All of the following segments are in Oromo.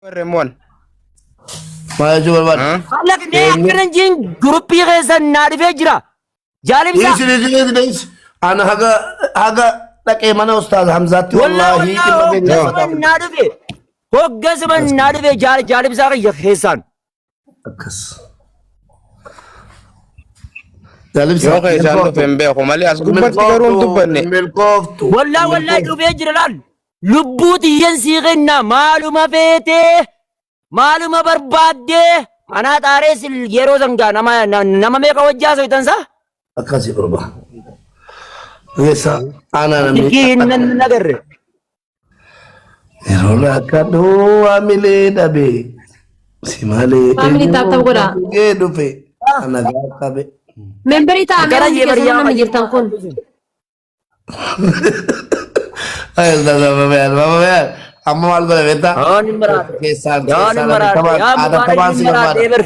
Warreemmoon. Maal jechuu barbaadde? Haala mee akkana jiin guruppii keessa naa dhufee jira. Jaalibsa. Dhiisi dhiisi dhiisi dhiisi. Ana haga haga dhaqee mana ustaaz Hamzaatti Wallaa wallaahi wallaa dhimma keenya hoggasuma naa dhufe. Hoggasuma naa dhufe jaalibsaa kiyya keessaan. Akkas. Jaalibsa. Yoo keessaan dhufe hin beeku malee as gubbatti garuu hin dubbanne. Milkooftu. Wallaa wallaa dhufee jira laal. Lubbuu tiyyan sii kenna maaluma feetee maaluma barbaaddee anaa xaarees yeroo sangaa nama nama meeqa wajjaa soitan saa? Akkasii qurba. Keessa aanaa namni. Silkii hin nan agarre. Yeroo rakkadhu waamilee dhabe. Si malee Family tap tap godhaa. eenyuun dhufe. Ana qabe. Memberii ta'a mee Akkana hundi jee keessanuu bariyaa namni jirtan kun. Ay, ustaz Mama Bayaan, Mama Bayaan. Amma maal godhe beektaa? Yoon hin maraadhe. Keessaan Yoon hin keessaan maraadhe. atattamaan Yaa Mubaarak atattamaan hin si maraadhe barbaada. ber.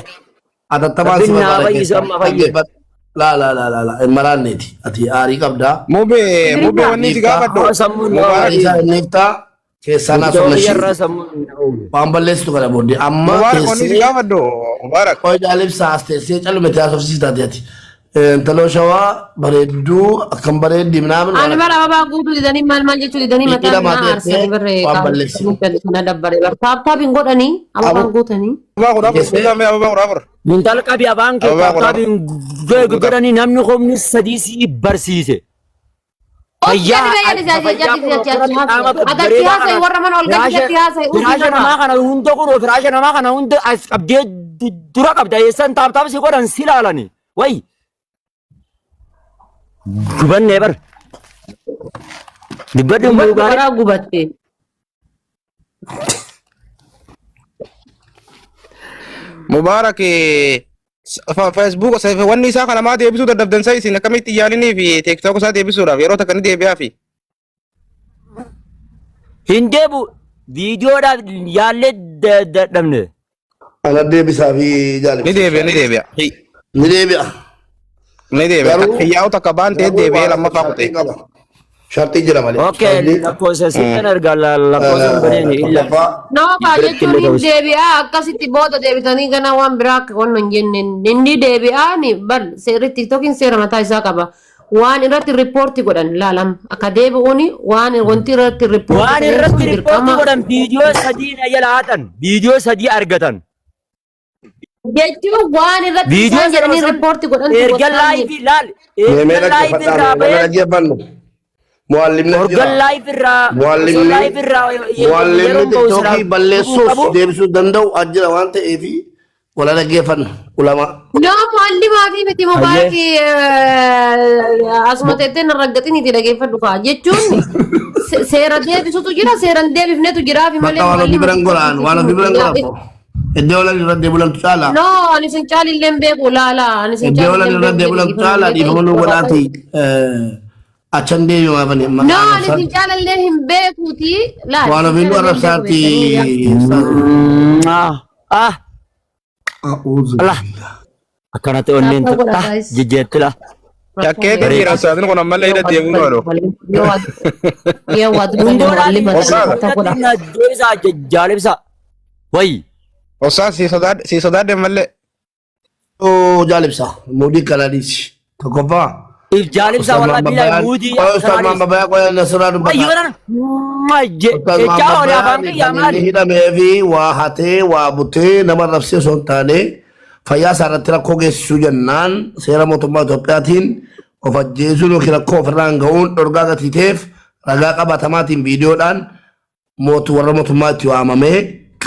Atattamaan si Rabbiin naa barbaada fayyisu keessaan. amma fayye. Dhaggeeffadhu. Laa laa laa laa laa hin maraanneeti. Ati aarii qabdaa. Mubee mubee wanni si gaafadhu. Haa sammuun na Mubaarak Aarii isaa inni iftaa keessaan haasofna Biyya ishee. irraa sammuun na ooge. Waan balleessitu kana booddee amma Mubaarak wanni si teessee gaafadhu. Mubaarak. qoy jaalibsaa as teessee callume haasofsiisi taate ati. Intaloo shawaa bareedduu akkam bareeddi minaamin Ani bara ababaa guutuu didanii maal maal jechuu didanii Dhiqii mataa lamaa naa teessee aarsanii barree waan balleessitu. na dabbare bar taap taap hin godhanii ababaan guutanii. Ababaa 14 guutamee ababaa 14. Intal qabi afaan kee Ababaa kudha taaptaabiin godhanii namni humni sadii si barsiise. Fayyaa Adachii haasa'i warra mana ol galchitetti haasa'i Firaasha namaa kana hunda kun firaasha namaa kana hunda as qabdee dura qabda eessan taaptaap si godhan si ilaalani. Wayi. Gubannee bar. Dubbadhu mubarak. Garaa gubatte. Mubaarak Facebook wanni isaa kana maa deebisuu dadhabdan sa isin akkamitti yaalinii fi TikTok isaa deebisuudhaaf yeroo takka ni deebi'aa fi. Hin deebu viidiyoodhaaf yaallee dadhabne. Ana deebisaa fi jaalibsa. Ni deebi'a ni deebi'a. Ni deebi'a. Ni deebi'a. Garuu- Hiyyaa'u takka baan ta'e deebi'ee lammaffaa kutee. Qaba. Shartii jira malee. Okay, lakkoofsa sittan erga lakkoofsa hin baneeni illa. Tokkoffaa Nama jechuun hin deebi'aa akkasitti booda deebitanii gana waan biraa akka wanna hin jenne inni deebi'aa ni bal seerri tiktookiin seera mataa isaa qaba. Waan irratti riippoorti godhan laalam akka deebi'uuni waan wanti irratti riippoorti Waan godhan irratti sun riippoortii dirqama. godhan viidiyoo sadii na jala haatan viidiyoo sadii argatan. Jechuun waan irratti Viidiyoo isaan jedhanii sana riippoorti godhan erga laayifii laal Meemee erga laayifii dhaggeeffadhaa irraa meemee bahee dhaggeeffannu. Muallimni erga jira. laayifii irraa osoo Muallimni laayifii irraa muallimni yeroon bahu silaa tiktookii balleessuus qabu. deebisuu danda'u as jira waan ta'eef wala dhaggeeffannu ulamaa. No, muallimaa fi miti mubaarak asuma teettee na raggaxiniiti dhageeffadhu kaa jechuun seera deebisutu jira seera hin deebifnetu jiraa fi malee Bakka waan ofii muallima biran godhaan waan ofii biran godhaan. Iddoo olan irra deebulantu caala. No, ani sin caalillee hin beeku laala ani sin Iddoo olan caalillee hin irra beeku deebulantu caala dhiifama nuu godhaati. Achan deebi'u maafani. No, ani sin caalallee hin beekuuti laala. Waan ofii nu arrabsaatti. Ah, Allah. Akkanatti onneen Tap tap godha, ah guys. jijjeetti la. Shakkeetiin jira ustaazin kun ammallee hidha deemuu oolu. Yoo waa dubbanne Hundoodhaan muallima Ustaaz. tap tap godha. deebisaa jaalibsaa. Wayi. Ustaaz si sodaadhe ammallee. Jaalibsa muudii kana dhiisi. Tokkoffaa. If jaalibsaa walaa biilaa muudii. Ustaaz Maamma Bayaa qoya nasirraa Wayi dubbata. godhan. Majje. Ustaaz Jechaa Maamma olii afaan Bayaan kiyyaa kan inni maali? hidhamee fi waa hatee waa butee nama rabsee osoo hin taane fayyaa isaa irratti rakkoo geessisuu jennaan seera mootummaa Itoophiyaatiin of ajjeesuun yookiin rakkoo ofirraan ga'uun dhorgaa gatii ta'eef ragaa qabatamaatiin viidiyoodhaan mootu warra mootummaa itti waamamee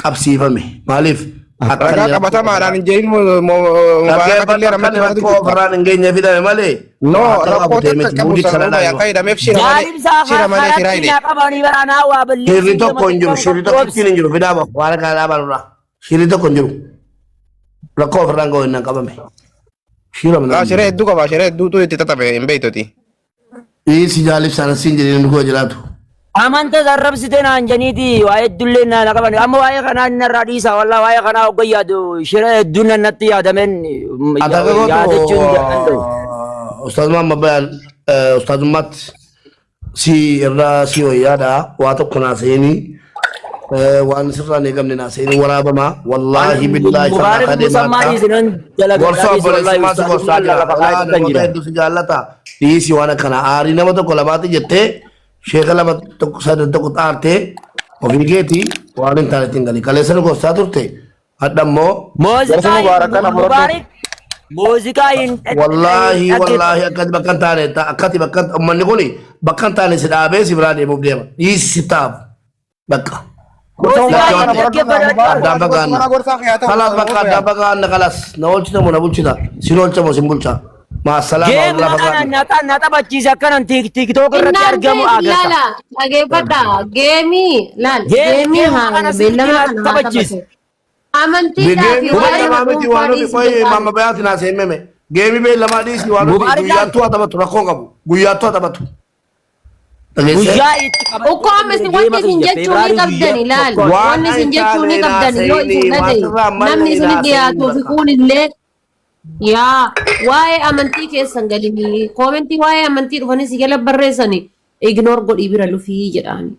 qabsiifame. Maaliif? Akka Ragaa inni rakkoo qabatamaadhaan hin jedhin Dhaggeeffadhu mubaarak illee akka ramatti inni baatu rakkoo jirta. ofirraan hin geenye fidame malee No, waa akka rakkoo butee takka miti qabu muudii kana sababa dhaayima. yakka hidhameef shira malee Jaalibsaa shira malee shiraa karatti hidhe. naa qabanii baranaa waa Shirri balleessuu tokko hin jiru. Shirri tokko ittiin hin jiru. Fidaa bahu. Waan kana dhaabaa nurraa. Shirri tokko hin jiru. Rakkoo ofirraan ga'u hin qabame. Shira Laa shira hedduu qaba shira hedduutu itti xaxame hin beektuti. Dhiisi jaalibsaan siin jedhee nu koo jiraatu. Amanta arrabsite naan janiiti waa hedduullee na qaban amma waa'ee kanaa inni irraa dhiisa wallaa waa'ee kanaa hogga yaadu shira hedduun natti yaadameen Ati akka gootu yaadachuu hin danda'u. Ustaaz Maamma Bayaan ustaazummaatti si irraa si wayyaadha waa tokko naa seenii Waan sirraa hin eegamne naa seeni waraabamaa. Wallaahi billaahi Mubaarak sirraa deemaa Musammaa ta'a. dhiisinan dalagaa Gorsa dhiisi wallaahi obboleessummaa si gorsaa ustaazummaan jira. lafa Walaa kaa'etu kan namoota jira. hedduu si jaallata. Dhiisi waan akkana aarii nama tokko lamaati jettee sheeka lama tokko sadan tokko xaartee ofii keetii waan hin taane ittiin gali. Kaleessa nu gorsaa turte. Hadha immoo Gorsa Muuziqaa Mubaarak kana fudhadhu. Mubaarak muuziqaa hin wallaahi wallaahi akkati bakka hin taane akkati bakka uummanni kun bakka hin taane si dhaabee si biraa deemuuf deema. Dhiisi si taa'u. Bakka. Gorsa Muuziqaa Mubaarak hin kana fudhadhu. dhaggeeffadhu. Addaan fagaanna. Mana gorsaa kee haa ta'u. Kalas bakka addaan fagaanna kalas. Na oolchita moo na bulchita? Sin oolcha moo sin bulcha? Maasalaama Geemuma wallah kana fagaanna. na taphachiise akkanan tiiktook irratti Innaan argamu ta'e agarta. laala dhageeffadha. Geemii laal Geemii geemii geemuma haa kana sirriitti beellama na kana haa taphachiise. taphatu. Amantiidhaa fi Geemii waa'ee beellamaa miti dhuunfaa waan nuti dhiisuu qoyi danda'an. mamma bayaati naa seemmeme. Geemii beellamaa dhiisi waan nuti Mubaarak laal guyyaattuu haa taphatu rakkoo hin qabu. Guyyaattuu haa taphatu. Dhageessee? guyyaa itti Ukkoo amma isin wanti geema isin kiyya jechuu ni febraari guyyaa qabdani laal. tokko. Waan Wanni isin hin jechuu ni taane qabdani yoo naasa'ini isin waan dhagaye sirraa namni malle isin naasa'ini dhiyaatuu fi bakka. kuun illee yaa waa'ee amantii keessan galini koomentii waa'ee amantii dhufanii si jala barreessani ignoor godhii bira lufii jedhaani.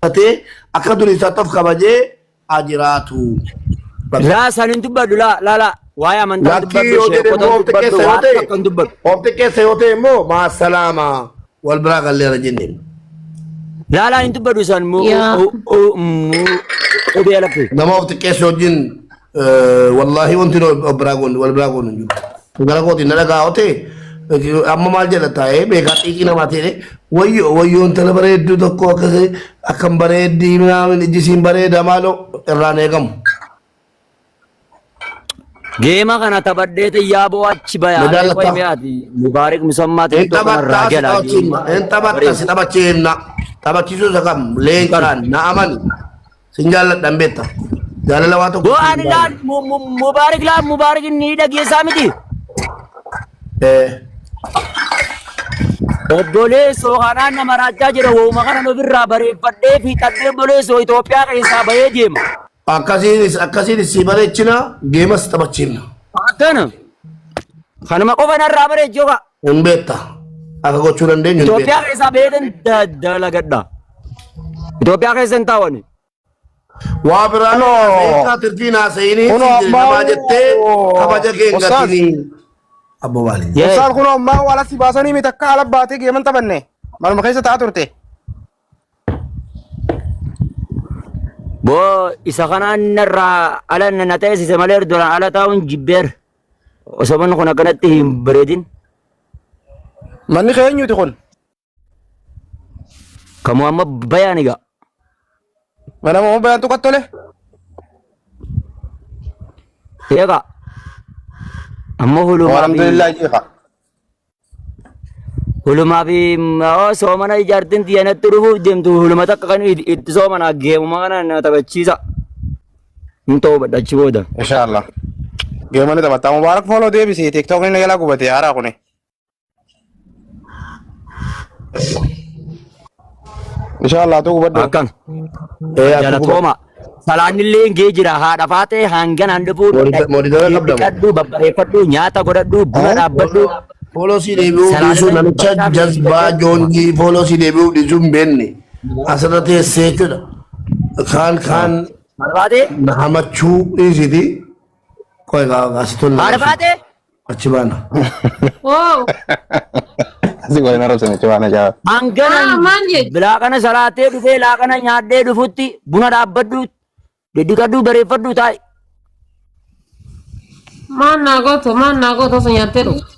Tatee akka durii isaatti of kabajee haa jiraatu. Bakka. Laa san hin dubbadhu laa laa laa waa'ee amantaa hin Lakkii dubbadhu yoo jedhe sheekota immoo hin of dubbadhu xiqqeessa yoo waan ta'e takka hin dubbadhu. of xiqqeessa yoo ta'e immoo maasalaama wal biraa galleera jenneen. Laa laa hin dubbadhu san Yaa. qubee lakkee. Nama of xiqqeessa wajjin wallaahi wanti nu of biraa goonu wal biraa goonu hin jiru. Gara kootiin na dhagaa yoo ta'e amma maal jedha taa'ee beekaa xiiqii namaa ta'e wayyoo wayyoo intala bareedduu tokko akkasii akkam bareeddii minaamin ijji siin bareeda maaloo irraan eegamu. Geema kana taphadhee xiyyaa boo achi Na bayaa qoy jaallatta. mi'aati Mubaarik Musammaa Hin xixiqqoo kanarraa taphattaa si gala taphachiifna. Hin taphatta si taphachiifna. Taphachiisuu isa kam leencaan na amani. Sin jaalladhan beekta. Jaalala waa tokko Boo sin ani laal Mubaarik laal Mubaarik ni dhageessaa miti. Eh, Obboleessoo kanaan nama raachaa jira wooma kana ofirraa bareeffadhee fiixadhee obboleessoo Itoophiyaa keessaa bahee deema. Akkasiinis akkasiinis si bareechina geemas taphachiifna. Akkana. Kanuma qofa narraa bareechoo kaa. Hin beekta. Akka gochuu dandeenyu hin Itoophiyaa beekta. keessaa baheetan dalagadha. Itoophiyaa keessa hin taa'ani. Waa biraa Kunoo. beekaa tirfiin haasa'inii Kunoo siin jedhe ammaa namaa jettee kabaja kee hin Ustaaz. gatinii. Abbo maali? Ustaaz kunoo ammaa waa alatti baasanii miti akka ala baatee geeman taphanne. Manuma keessa taa'aa turte. Boo isa kanaan narraa ala na teessise malee duraan ala taa'uun jibbeer. Osoo manni kun akkanatti hin bareedin. Manni kee eenyuti kun? Kamuu amma bayaan egaa. Mana moo bayaan tuqat tole? Eegaa. Amma hulumaa fi Alhamdulillah jeeqa. hulumaa fi soomana ijaartiin tiyya natti dhufuuf deemtu huluma takka kan itti soomana geemuma kana na taphachiisa. Hin ta'uu badha achi booda. Inshallah. Geemani taphataa Mubaarak follow deebisi TikTok inni jala gubate haaraa kuni. Inshallah tu gubadhu. Akkan. Ee, ati Galatooma. Salaanni illee gee jira haadha faatee hanganaan dhufuu Mooditara qabda moo? dhiqadhu babbareeffadhu nyaata godhadhu buna dhaabbadhu. Fooloo sii deebi'uu Salaanni dhiisuu namicha bachaa fi jazbaa joonjii fooloo sii deebi'uu dhiisuu hin beekne asirra teessee jechuudha. Kaan kaan Haadha faatee na hamachuu dhiisiti. Qoy asi tola. haadha faatee Achi baana. Wow. Asii waliin arrabsan jechuudha waan ajaa'iba. hanganan Ah, maal jedhu? laaqana salaatee dhufee laaqana nyaadhee dhufutti buna dhaabbadhu dhidhiqadhu bareeffadhu taa'i. Maal naa gootu maal naa gootu osoo nyaattee dhufte.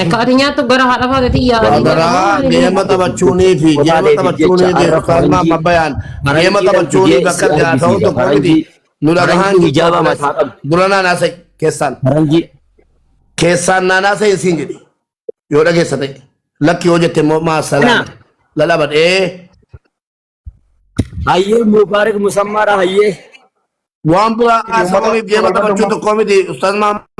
Akka ati nyaattu gara haadha faateetti yaadanii Garaa geema taphachuunii fi geema taphachuunii fi Ustaaz Mabayaan geema taphachuunii bakka itti haasa'uun tokko miti. Nu dhagahaan Faranjii hijaaba mataa qabdi. Dura naan haasa'e keessaan. Faranjii. Keessaan naan haasa'e siin jedhe. Yoo dhageessa ta'e. Lakki yoo jette immoo maa salaama. Lalaba dhee. Hayyee Mubaarak Musammaadha hayyee. Waan biraa haasa'uuniif geema taphachuu tokko miti. Ustaaz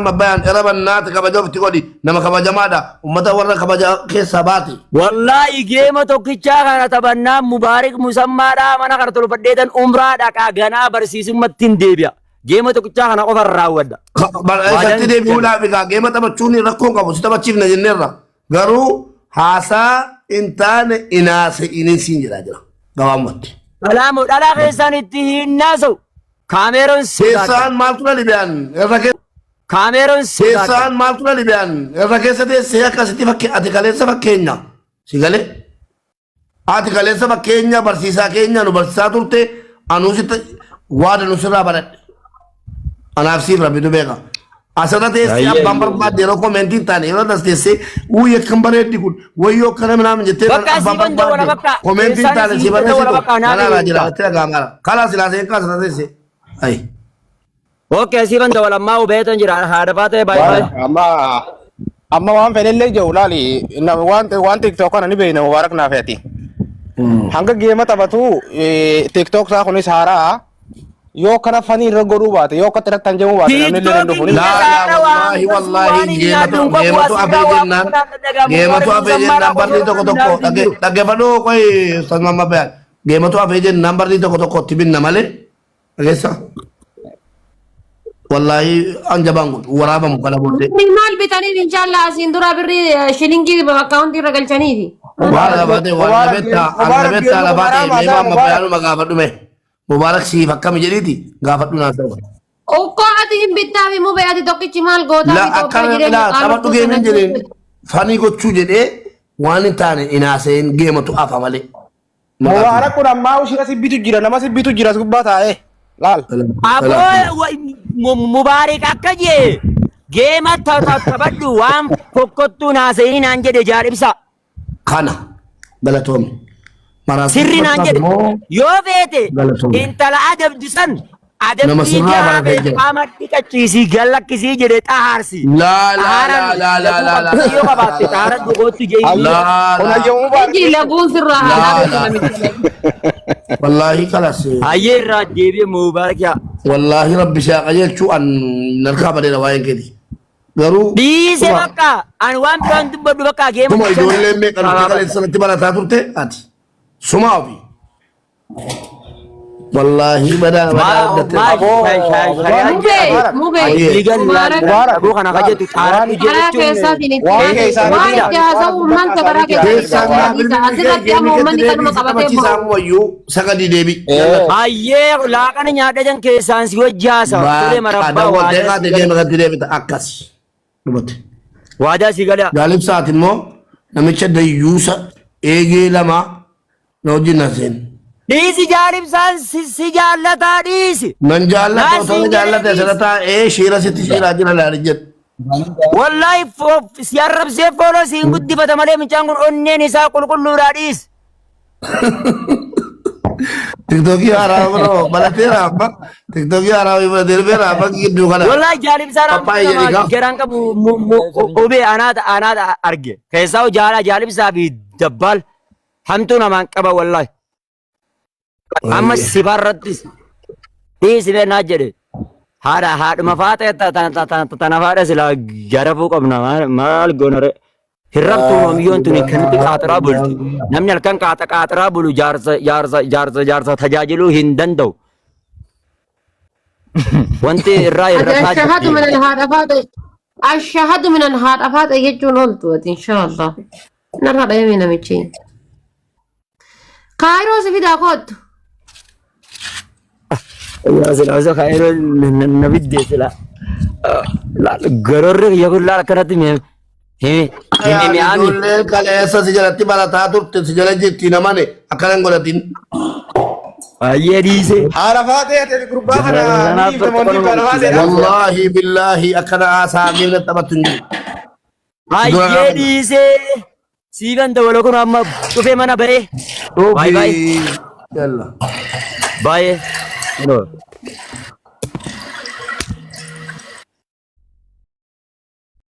Mabayaan irra bannaati kabaja ofitti godhi. Nama kabajamaadha. Uummata warra kabaja keessaa baate. Wallaahi geema tokkichaa kana taphannaa Mubaarak Musammaadha mana kana tolfadheetan umraa dhaqaa ganaa barsiisummaatti hin deebi'a. Geema tokkichaa kana qofa raawwadha. Isatti deebi'uudhaaf egaa geema taphachuun rakkoo hin qabu. Si taphachiifna jenneerra. Garuu Haasaa hin taane inaase inin siin jedhaa jira. Gabaabumatti. Dhalaa dhalaa keessaan itti hin naasa'u. Kaameeroon sodaadha. Keessaan maaltu na dhibeen irra keessa. Kaameeroon sodaadha. Keessaan maaltu na dhibeen irra keessa teessee akkasitti fakkee ati kaleessa fakkeenya. Si galee? Ati kaleessa fakkeenya barsiisaa keenya nu barsiisaa turte anuu sitti waada nu sirraa baradhe. Anaaf siif rabbitu beeka. Asirra teessee Ayyee. abbaan barbaadde yeroo comment hin taane yeroo tas teessee uuyy akkam bareeddi kun wayyoo akkana minaamin jettee Bakka abbaan siifan dawwala barbaadde bakka. comment hin Keessaan taane si siifan dawwala barreessitu bakka naa kanaa beeku. jira itti dhaga'amaara. Kalaa silaa seen kaa asirra teessee. Ayi. Okay, siifan dawwala ammaa hubeetan jira. Haadha faatee baay'ee baay'ee. Amma amma waan fedhellee jiru laali waan waan TikTok kana ni beekna Mubaarak naaf ati. Hanga geema taphatu TikTok isaa kunis haaraa yoo kana fanii irra godhuu baate yoo akka irratti hanjamuu baate namni illee hin dhufu. Laa laa wallaahi wallaahi geematu geematu afee jennaan geematu afee jennaan barri tokko tokko dhaggeeffadhu qoy ustaz Mamma Bayaan geematu afee jennaan barri tokko tokko itti binna malee dhageessa wallaahi hanjabaan kun waraabamu kana booddee. Birrii maal bitaniif inshaallah asiin dura birrii shilingii akkaawuntii irra galchaniifi. Waan lafa ta'e waan lafettaa an lafettaa lafaa ta'e mee Mamma Bayaanuma gaafadhu mee Mubaarak siif akkami jedhiiti gaafadhu naa ta'u. Ukkoo ati hin bittaafi mubee ati tokkichi maal gootaa La Itoophiyaa akkana jireenya laa taphadhu qaaloftuu geemin sana jedheen keessatti. fanii gochuu jedhee waan hin taane inaaseen geematu afa malee. Mubaarak kun ammaa ushira si bitu jira nama si bitu jira as gubbaa taa'ee laal. Aboo Mubaarik akka jee geema taphadhu waan fokkottuu naasa'ini naan jedhe jaar ibsa. Kana galatoomi. Maraas Sirri naan jedhe immoo yoo feete Galatoomi. intala adabdu san Nama adabbii sirraa gahaa baratee feete jira. qaama dhiqachiisii gallakkisii jedhe xahaarsi. Laa laa Xahaaraan laa laa laa laa laguu yoo qabaatte xahaara dhugootti jee. laa Kun laa hayyamuu Mubaarak. Iji laguun sirraa haa laa dhaabatu laa namichi. wallaahi kalas Hayyee irraa deebi'e Mubaarak yaa. wallaahi rabbi isaa qajeelchuu an narkaa badeera waa'een keeti. Garuu Dhiise tuma bakka ani waan biraan dubbadhu bakka geema tuma ijoolleen meeqa dhuftee kaleessa sanatti barataa turte ati sumaa ofii. Wallaahi badaa badaa argatte. Mubee mubee Ayyee. Mubaarak Mubaarak. Aboo kana kajetu xaaradhu karaa jechuun keessaatiin itti Waan keessaan waan itti haasa'u uummata karaa Keessaan keessaatiin naa itti bilbilli kee asirratti amma geemii keetti uummanni kanuma deebii si qabatee taphachiisaa bahu. wayyuu sagadii deebi. Hayyee laaqana nyaadha jan keessaan si wajji haasawa. Tolee Bakka marabbaa dawwattee waadaa kaate si gala. geema keetti deebita akkas. Dhumate. Waadaa si gala. Jaalibsaati immoo namicha dayyuusa eegee lama na wajjin na seen. Dhiisi jaalibsaan si jaallataa dhiisi. Nan jaallata Naa osoo siin na jedhee jaallate dhiisi. asirra taa'ee shiira sitti shiiraa jira laali jedhu. Wallaahi si arrabsee fooloo si hin guddifata malee mucaan kun onneen isaa qulqulluudhaa dhiisi. Tiktookii haaraa biroo balateera amma tiktookii haaraa balatee amma gidduu kana. Wallaahi jaalibsaan Pappaayya amma jedhi gaa. garaan qabu ubee anaata arge. Keessaa jaala jaalibsaa fi dabbaal hamtuu namaan qaba wallaahi. Amma sifarrattis dhiisi bee naa jedhe. Haadha haadhuma faata tana faadha silaa garafuu qabna maal goona ree. Hin raftu hoomiyyoon tuni kanatti qaaxiraa bulti. Namni halkan qaaxa qaaxiraa bulu jaarsa jaarsa jaarsa jaarsa tajaajiluu hin danda'u. Wanti irraa Ati irra ashahadu min haadha faata ashahadu min haadha faata jechuun ooltu ati inshaallah. Narraa dhayame namichi. Kaayiroo si fidaa koottu. Yaa sila osoo kaayiroo na biddee sila. Gororri kiyya kun laal akkanatti himi himi mi'aami. Ijoolleen kaleessa si jalatti barataa turte si jala jirti namane akkana hin godhatin. Baay'ee dhiise. Haadha faatee ati gurbaa kana ni dhiifte moo ni dhiifte haadha faateedha? Wallaahi billaahi akkana haasaa geemna taphattu hin jiru. Dura Baay'ee gaafadha. dhiise. Siifan dawala kun amma dhufee mana ba'ee. Baay'ee baay'ee. Yalla. Baay'ee.